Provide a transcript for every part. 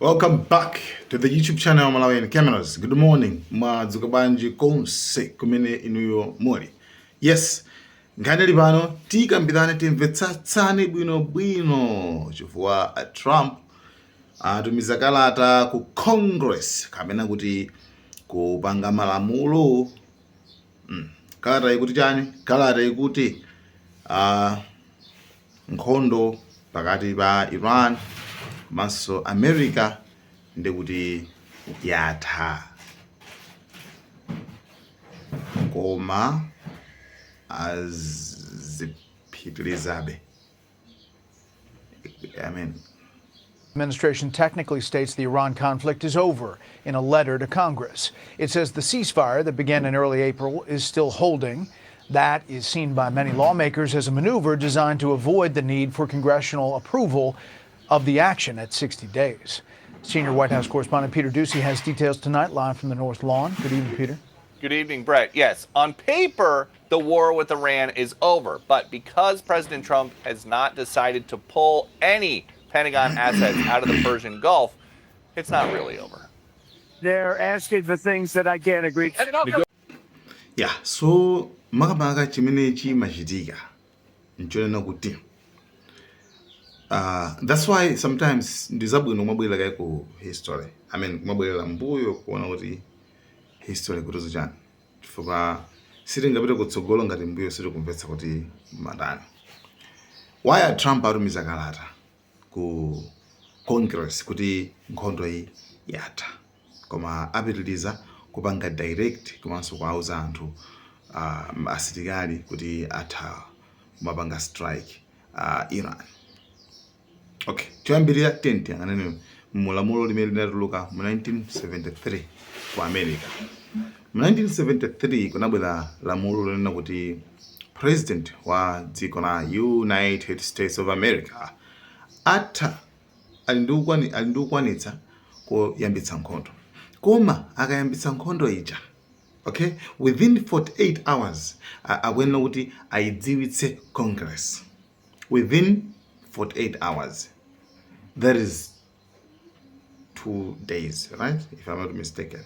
Welcome back to the YouTube channel Malawian Cameras. Good morning. Mwadzuka bwanji konse kumene inuyo muli? Yes, nkhani ili pano, tikambirane, timvetsatsane bwinobwino chifukwa a Trump atumiza kalata ku Congress kapena kuti kupanga malamulo. Kalata ikuti chani? Kalata ikuti nkhondo pakati pa Iran komanso America ndikuti yatha, koma azipitilizabe. Amen. Administration technically states the Iran conflict is over in a letter to Congress. It says the ceasefire that began in early April is still holding. That is seen by many lawmakers as a maneuver designed to avoid the need for congressional approval of the action at 60 days. Senior White House correspondent Peter Doocy has details tonight live from the North Lawn. Good evening, Peter. Good evening, Brett. Yes, on paper, the war with Iran is over. But because President Trump has not decided to pull any Pentagon assets out of the Persian Gulf, it's not really over. They're asking for things that I can't agree to. Yeah, so makamaka chimene chimachitika nchonena kuti that's why sometimes ndizabwino kumabwerera kaye ku history, I mean, kumabwerera mbuyo kuona kuti history kuti chani, chifukwa sitingapite kutsogolo ngati mbuyo sitikumvetsa kuti matani. Why a Trump atumiza kalata ku Congress kuti nkhondo iyi yatha, koma apitiliza kupanga direct komanso kuauza anthu, asilikali kuti atha kumapanga strike Iran? Okay, choyambirira tiyang'aneni mulamulo limene linatuluka mu 1973 ku America. Mu 1973 kunabwera lamulo lonena kuti president wa dziko la United States of America atha ali ndi kukwanitsa kuyambitsa nkhondo, koma akayambitsa nkhondo ija, okay, within 48 hours akuyenera kuti ayidziwitse Congress. Within 48 hours, that is 2 days, right? If I'm not mistaken,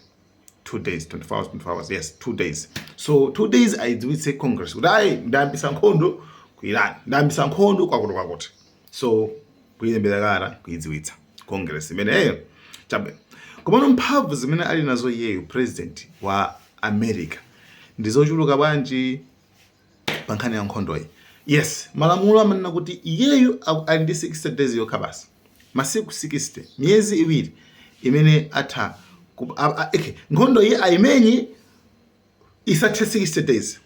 2 days, 24 hours, 24 hours, yes, 2 days. So 2 days ayidziwitse Congress kuti ayi, ndayambitsa nkhondo ku Iran, ndayambitsa nkhondo kwakuti kwakuti. So kuyilembera kalata, kuyidziwitsa Congress imeneyo, chabwino. Komano mphamvu zimene ali nazo iyeyo president wa America ndi zochuluka bwanji pa nkhani ya nkhondoyi? Yes, malamulo amanena kuti iyeyo ali ndi 60 days yokha basi, masiku 60, miyezi 2 imene atha okay, nkhondo iyi ayimenye isathe 60 days.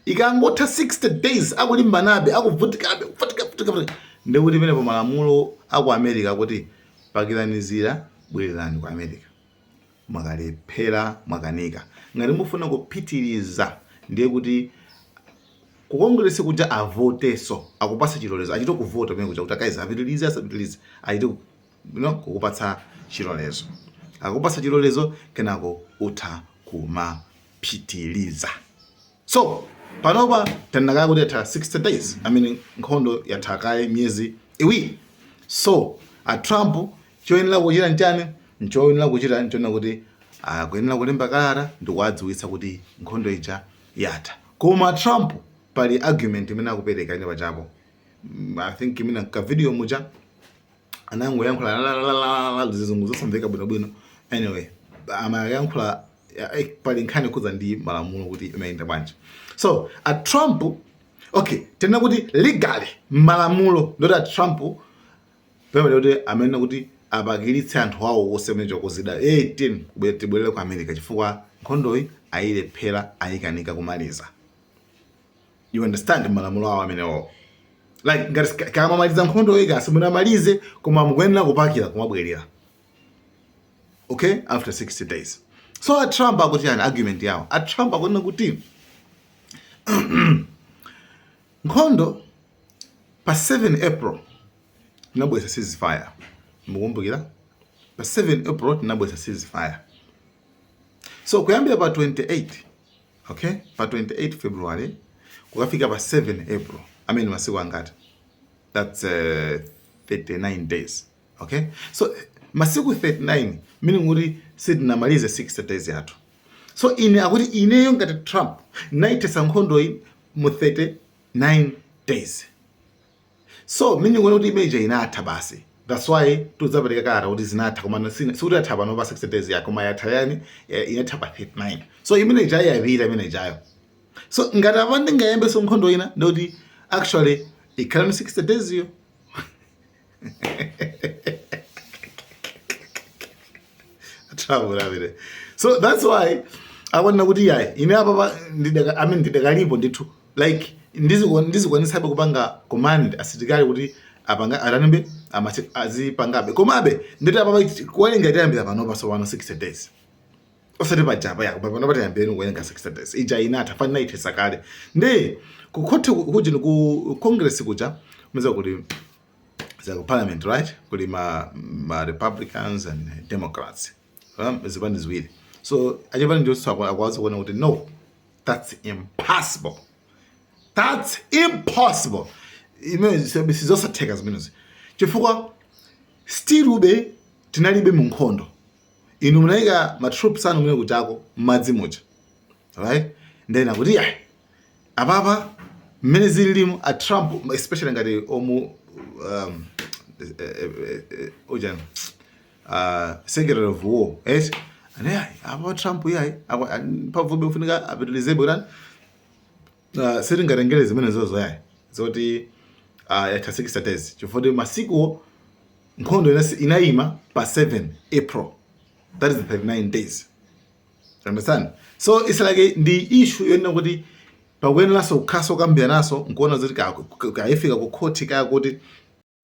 Ikangotha 60 days akulimbanabe, akuvutikabe, kuvutika, kuvutika, kuvutika, ndikuti imenepo malamulo aku America akuti pakiranizira, bwererani ku America, mwakalephera, mwakanika. Ngati mufuna kupitiriza, ndiye kuti ku Congress kuja avoteso, akupatsa chilolezo, achite kuvota pamene kuja kuti akaiza apitirize, asapitirize, achite kukupatsa chilolezo. Akupatsa chilolezo, kenako utha kumapitiriza. So panopa tanakaya kuti yatha 60 days, I mean, nkhondo yatha kaye miyezi 2. So a Trump choyenera kuchita nchani? Nchoyenera kuchita nchonena kuti akuyenera kulemba kalata ndikuwadziwitsa kuti nkhondo ija yatha. Koma Trump pali argument imene akupereka ine pachapo. I think imene ka video muja anangoyankhula zizungu zosamveka bwinobwino. Anyway, amayankhula pali nkhani kudza ndi malamulo kuti imayenda bwanji. So a Trump, okay, tena kuti legally malamulo ndoti a Trump pamene kuti amene kuti apakiritse anthu awo onse amene chokozeda, 10 tibwerere ku America chifukwa nkhondoyi ayilephera, ayikanika kumaliza. You understand? Malamulo awo amenewo, like ngati kamamaliza nkhondo iyi, simunamalize, koma mukuyenera kupakira kumabwerera, okay, after 60 days. So a Trump akuti yani? Argument yawo, a Trump akunena kuti nkhondo pa 7 April tinabweza ceasefire. Mukumbukira pa 7 April tinabweza ceasefire. So kuyambira pa 28, okay, pa 28 February kukafika pa 7 April, I mean, masiku angati? That's 39 days, okay? So Masiku 39 meaning kuti sitinamalize 60 days yathu. So ine akuti ineyo ngati Trump naithesa nkhondoyi mu 39 days. So meaning kuti imeja inatha basi. That's why tudzapereka kalata kuti zinatha, koma sikuti yatha pano pa 60 days ya, koma yatha yani, inatha pa 39. So imene ijayo yapita imene ijayo. So ngati apa ndingayambeso nkhondo ina, ndikuti actually ikhala ni 60 days yo. Travel amene. So that's why akuonena kuti yayi, ine apa I mean, ndidakalipo ndithu, like ndizikwanisabe kupanga command asilikali kuti apanga atanimbe azipangabe. Komabe nditi apa kuwerenga tiyambira panopa, so pano 60 days, osati pajapa yako pano patiyambireni kuwerenga 60 days. Ija inatha, fanina ithesa kale. Ndi kukhoti kuja, ku Congress kuja, muza kuli za ku parliament, right? Kuli ma Republicans and Democrats, zipani ziwiri. So achipani ndiwo akwaza kuona kuti no, that's impossible, that's impossible. Imene sizosatheka zimenezi, chifukwa still be tinalibe mu nkhondo. Inu munayika ma troops anu mene kuchako m'madzi muja, right? Then akuti ya, apapa mmene zililimu a Trump, especially ngati omu ujani, Secretary of War, eh, ane ayi, apa Trump yayi mphamvu kufunika apitilizebe kutani, sitingatengere zimene zozo yayi zoti yatha 60 days, chifukwa masikuwo nkhondo inayima pa 7 April, that is 39 days. Understand? So it's like ndi issue yonena kuti pakuyeneranso kukhaso kambiranaso nkuona zoti kayifika ku khoti kaya kuti.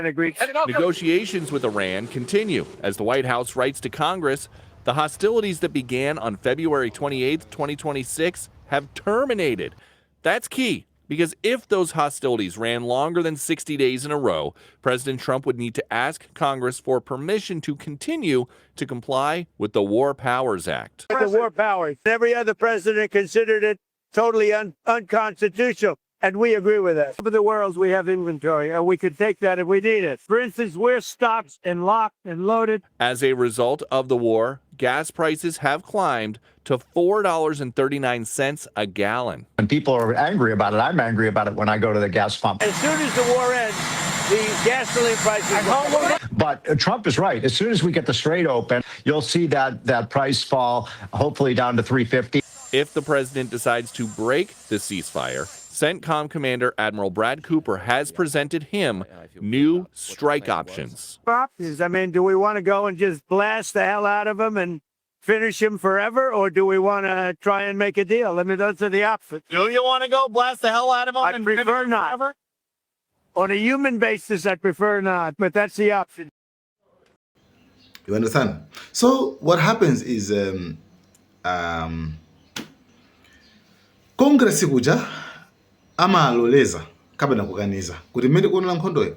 Agree. Negotiations with Iran continue as the White House writes to Congress. The hostilities that began on February 28, 2026, have terminated. That's key because if those hostilities ran longer than 60 days in a row, President Trump would need to ask Congress for permission to continue to comply with the War Powers Act. The war powers. Every other president considered it totally unconstitutional, and we agree with that. For the world, we have inventory, and we could take that if we need it. For instance, we're stocked and locked and loaded. As a result of the war, gas prices have climbed to $4.39 a gallon. And people are angry about it. I'm angry about it when I go to the gas pump. As soon as the war ends, the gasoline prices will go. But Trump is right. As soon as we get the strait open, you'll see that price fall, hopefully down to $3.50. If the president decides to break the ceasefire, CENTCOM Commander Admiral Brad Cooper has presented him new strike options. Options. I mean, do we want to go and just blast the hell out of them and finish him forever, or do we want to try and make a deal? I mean, those are the options. Do you want to go blast the hell out of them? I prefer not. Forever? On a human basis, I prefer not, but that's the option. You understand? So what happens is Congress kuja amaloleza kapena kukaniza kuti mmene kuonera nkhondoyo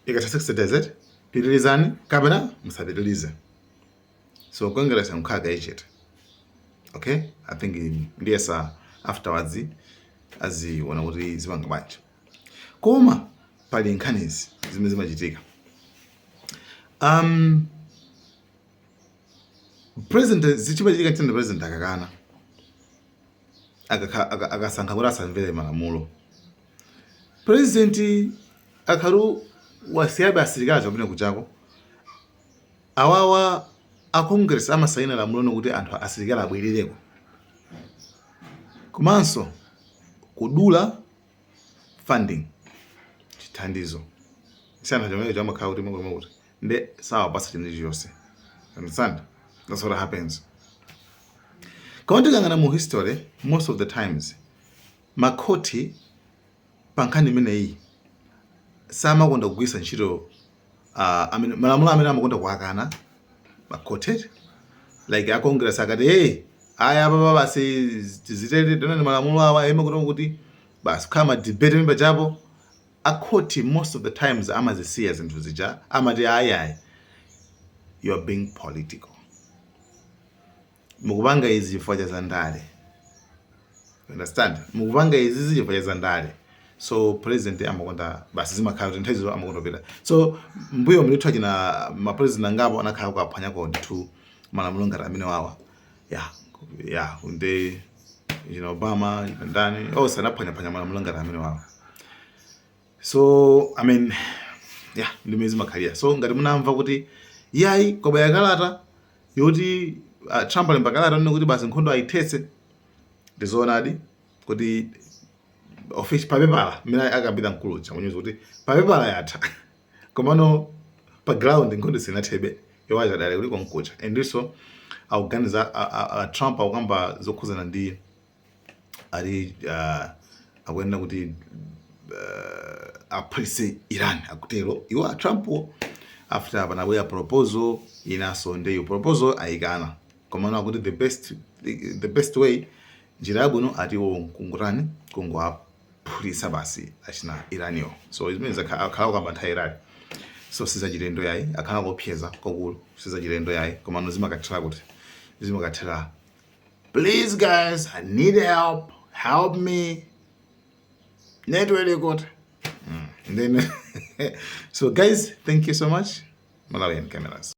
ikatha 60 days, pitirizani kapena musapitirize. So Congress nkukhala kayichita. Okay, I think ndiyesa afterwards aziona kuti zipanga bwanji, koma pali nkhanizi zimene zimachitika. President, zichimachitika chitende, president akakana, akasankha kuti asamvere malamulo, president akhalu wasiyabe asilikali kapena kuchako awawa, a Congress amasayina lamulo nokuti anthu asilikali abwerereko, komanso kudula funding, chithandizo siyana chomwecho chamakhala kuti kuti nde sawapasa chinthu chilichonse. Understand? That's what happens. Koma tikangana mu history, most of the times makhoti pa nkhani imeneyi samakonda kugwiritsa ntchito malamulo amene amakonda kuakana makhoti. Like a Congress akati, "Hey, aya apa basi tizitere tonani malamulo awa eme kuti basi kukhala ma debate member chapo," akhoti most of the times amazisiya zinthu zija, amati, "Ayi, ayi, you are being political, mukupanga izi chifukwa cha zandale." You understand? Mukupanga izi chifukwa cha zandale. So president amakonda basi, zimakhala kuti nthawi zizo amakonda kupita. So mbuyo mndithu achina mapresident angapo anakhala kuaphwanyako ndithu malamulo ngati amene wawa. Ya, nde china Obama, ndani, onse anaphwanyaphwanya malamulo ngati amene wawa. So I mean, yeah, ndimene zimakhalira. So ngati munamva kuti yayi, kwabwera kalata yoti Trump alemba kalata nene kuti basi nkhondo ayithetse, ndizoonadi kuti office papepala mmene akambira mkuluja munyuzi kuti papepala yatha, komano pa ground nkhondo sinathebe. Iwaja dale kuliko nkucha. Andinso akuganiza Trump akukamba zokhuzana ndi ali akuyenera kuti aphulitse Iran, akutero iwo a Trump after panabwera proposal inaso. Ndeyo proposal ayikana, komano akuti the best way, njira yabwino, atiwo kungotani, kungoaphulitsa basi achina Iraniyo. So zimene akhala kukamba nthawi itali, so sizachilendo yayi. Akhala kuopseza kwakulu, sizachilendo yayi. Komano zimakathera kuti zimakathera. Please guys, I need help, help me, network kuti. And then so guys, thank you so much. Malawian Cameras.